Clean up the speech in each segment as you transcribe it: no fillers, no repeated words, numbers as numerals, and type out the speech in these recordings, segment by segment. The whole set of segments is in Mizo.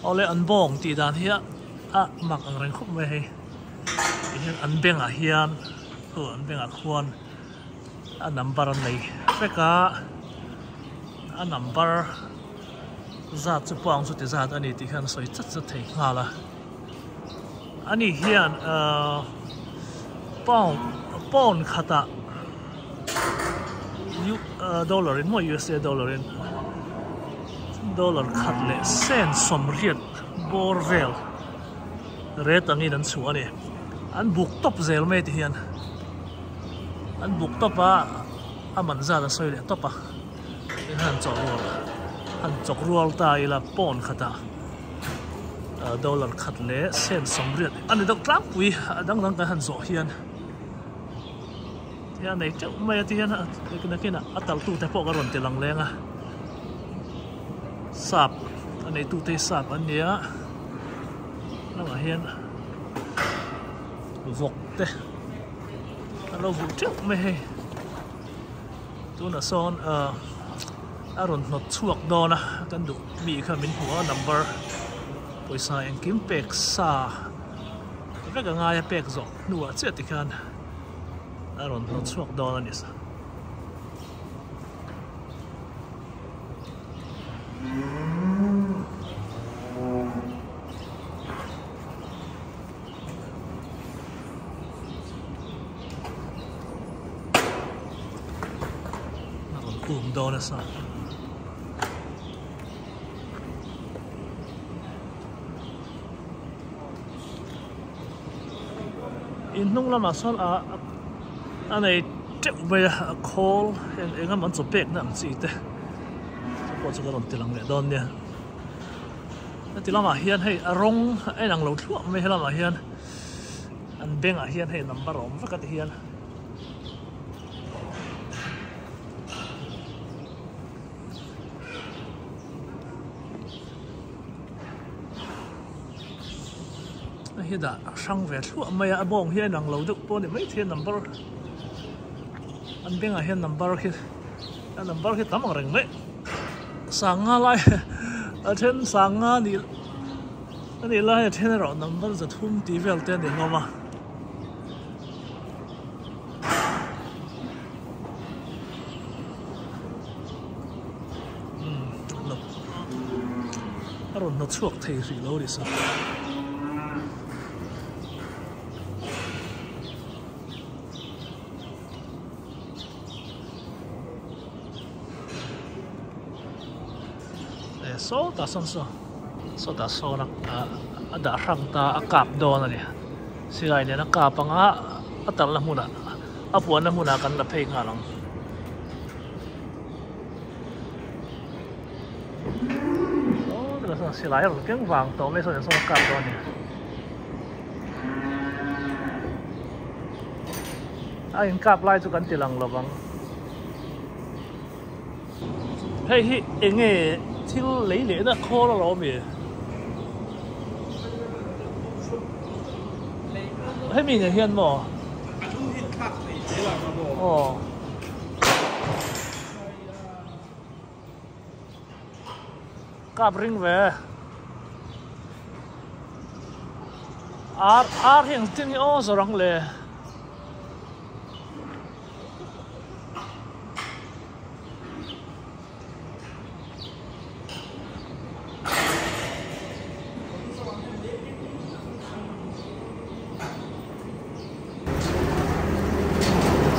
Awle an bawng tih dan hi a mak ang reng khawp mai hei tihian an bengah hian aw an bengah khuan a number an nei vek a a number zat chu pawh ang chu ti zat a ni tih hian a sawi chat chat thei nghal a ani hian ahh pound pound khatah dollar in maw USA dollar in dollar khat leh sen sawmriat bawr vel ret angin an chhuah a ni an buk tawp zel mai ti hian an buk tawp a a man zat a sawi leh tawp a tin han chawk rual han chawk rual ta ila pawn khatah dollar khat leh sen sawmriat a ni deuh tlangpui a dang dang kan han zawh hian. Hei a nei teuh mai a ti hian nakinah a taltute pawh ka rawn ti lang leng a sap a neitute hi sap an ni a lamah hian vawk te an lo vulh teuh mai hei tunah sawn ah a rawn hnawt chhuak dawn a kan duh mi kha min hmu a number pawisa engkim pek sa vek a ngai a pek zawh hnuah chiah tikhian. A rawn hnawt chhuak dawn a ni sa. A rawn um dawn a sa. In hnung lamah sawn ah a nei teuh mai a a khawl eng eng emaw an chaw pek na ang chi te chu pawh chu ka rawn ti lang leh dawn nia heti lamah hian hei a rawng a inang lo thluah mai helamah hian an bengah hian hei number a awm vek a ti hian. A hi dah hrang ve thluah mai a a bawng hi a inang lo deuh pawh a ni maithei a number an bengah hian number khi a number khi tam ang reng mai sanga lai a then sanga nih a nih lai a then erawh number zathum tih vel te a ni hlawm a. A rawn hna chhuak thei hrih lo ni sa. E sawtah sawn saw sawtah sawn a a dah hrang ta a kap dawn a ni silai nen a kap anga a talna hmunah a puanna hmunah kan la phei nghal ang. Silai a rawn keng vang tawh mai sawn sawn a kap dawn a ni. A inkap lai chu kan ti lang lo vang. Hei hi eng nge thil lei lehna khawl a lo awm e? Hemi nen hian maw? Aw. Kap ring ve. Ar ar hi engtin nge aw zawrh ang le?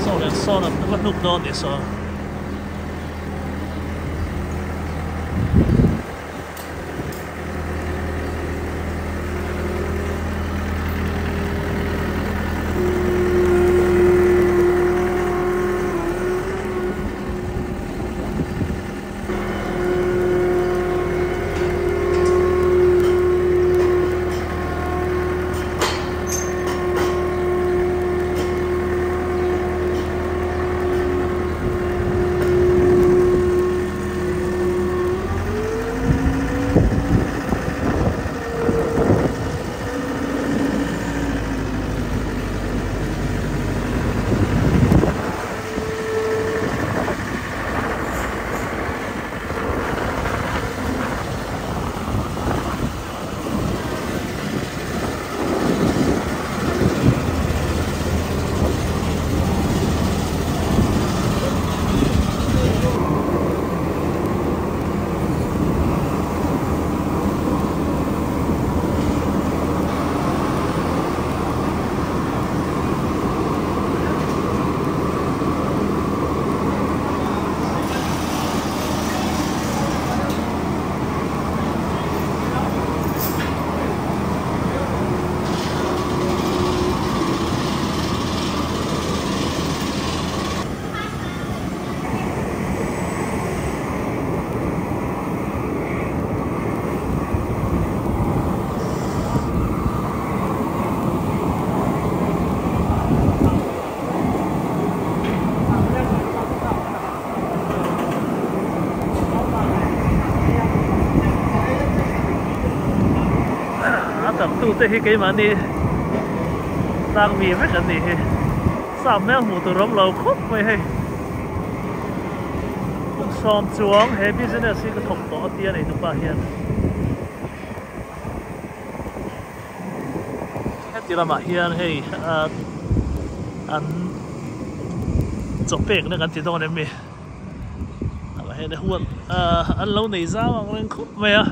Saw leh sawn a va hnuk dawn tih saw. te hi keimahni tlang mi vek an nih hi. Sap hmel hmuh tur awm lo khawp mai hei. Kum sawm chuang he business hi ka thawk tawh a tia neitupa hian. Heti lamah hian hei an chaw pekna kan ti dawn em mi? Hei huan an lo nei zau ang reng khawp mai a.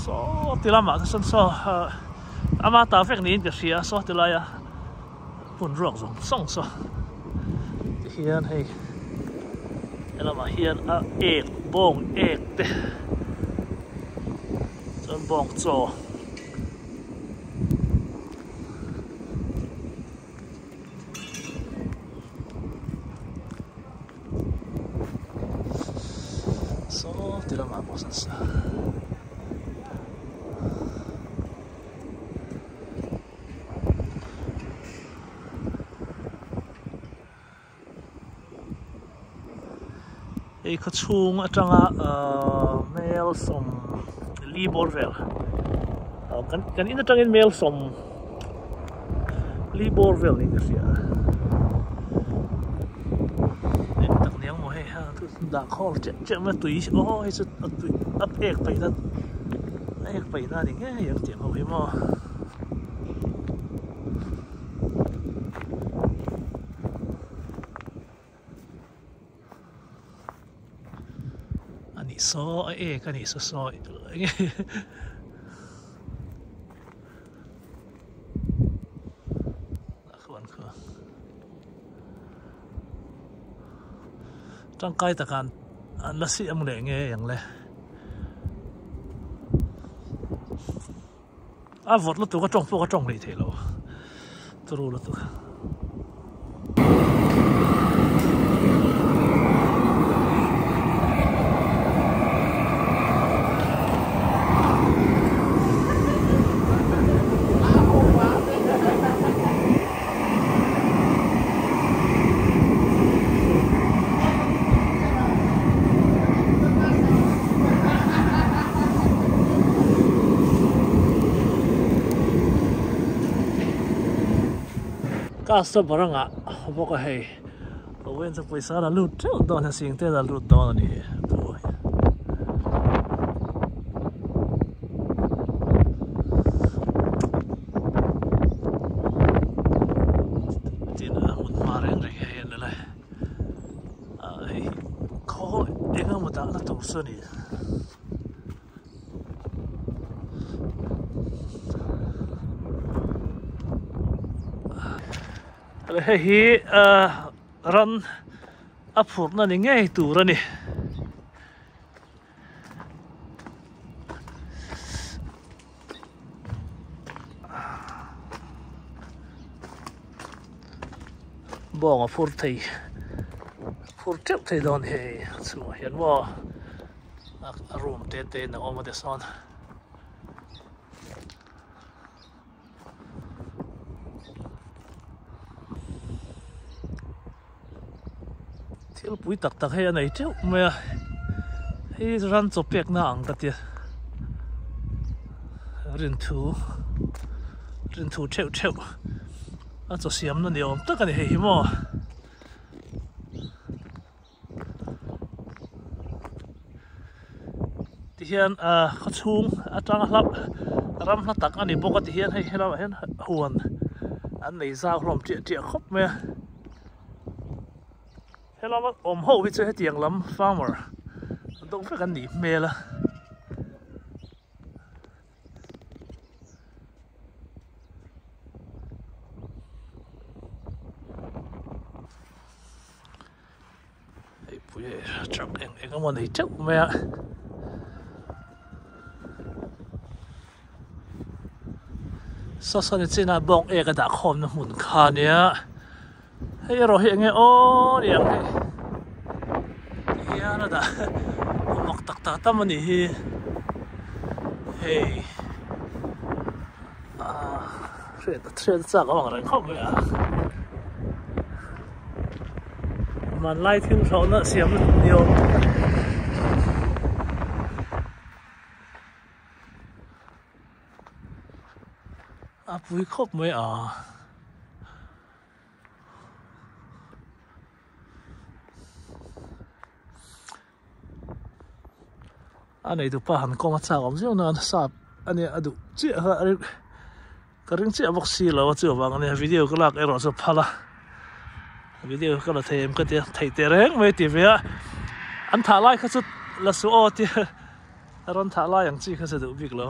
Saw ti lamah te sawn saw ama ta vek niin ka hria saw ti laia hmun ruak zawng zawng saw tihian hei helamah hian a ek bawng ek te chuan bawng chaw. Saw ti lamah pawh sawn sa. Hei khaw chhung atanga ahh mel sawm li bawr vel kan kan in atangin mel sawm li bawr vel niin ka hria a eng tak niang maw hei ha dah khawm chiah chiah mai a tui aw hei chu a tui a ek paihna a ek paihna a ni ngei ang tih ang ho hi maw. A nih saw a ek a nih saw saw enge tangkai taka an la siam leh ngei ang le A vawt lutuk a tawng pawh ka tawng hlei thei lo turu lutuk. Customer a ngah bawk a hei vawiin chu pawisa la lut teuh dawn a sing te la lut dawn a ni hi. Tin a hmun hma reng reng hi hei an la lai ah hei hi khaw eng emaw dahna tur chu a ni. Hei hi ah ran a phurhna ni ngei tur a ni. Bawng a phur thei phur teuh thei dawn hei a chhungah hian maw a room te te in a awm a ti sawn. Thil pui tak tak hei a nei teuh mai a, hei ran chaw pek na ang ka tia, rinthu rinthu theuh theuh a chaw siam na ni awm tak a ni hei hi maw. Tihian ah khaw chhung atanga hlauh ram hla tak a ni bawk a tihian hei helaiah hian huan an nei zau hlawm ṭiah ṭiah khawp mai a helama awm ho hi chu hetiang lam farmer deuh vek an nih hmel a. Hei pui hei truck eng eng emaw nei teuh mai a saw saw ni chin a bawng ek a dah khawm na hmun kha ania hei erawh hi enge aw ni ang hei tihian a dah mak tak tak tam a nih hi hei ah hriat hriat a chak ang reng khawp mai a. Hmanlai thil thlawhna siam ni awm tak a ni. A pui khawp mai a. A neitu pa han kawng a chak awm zeuh nan sap a nia a duh chiah kha ka ring chiah bawk si lo a chuvang a nia video ka lak erawh chu phal a video ka la thei em ka tia thei teh reng mai ti ve a an thah lai kha chu la su aw tia a rawn thah lai ang chi kha chu duh bik lo.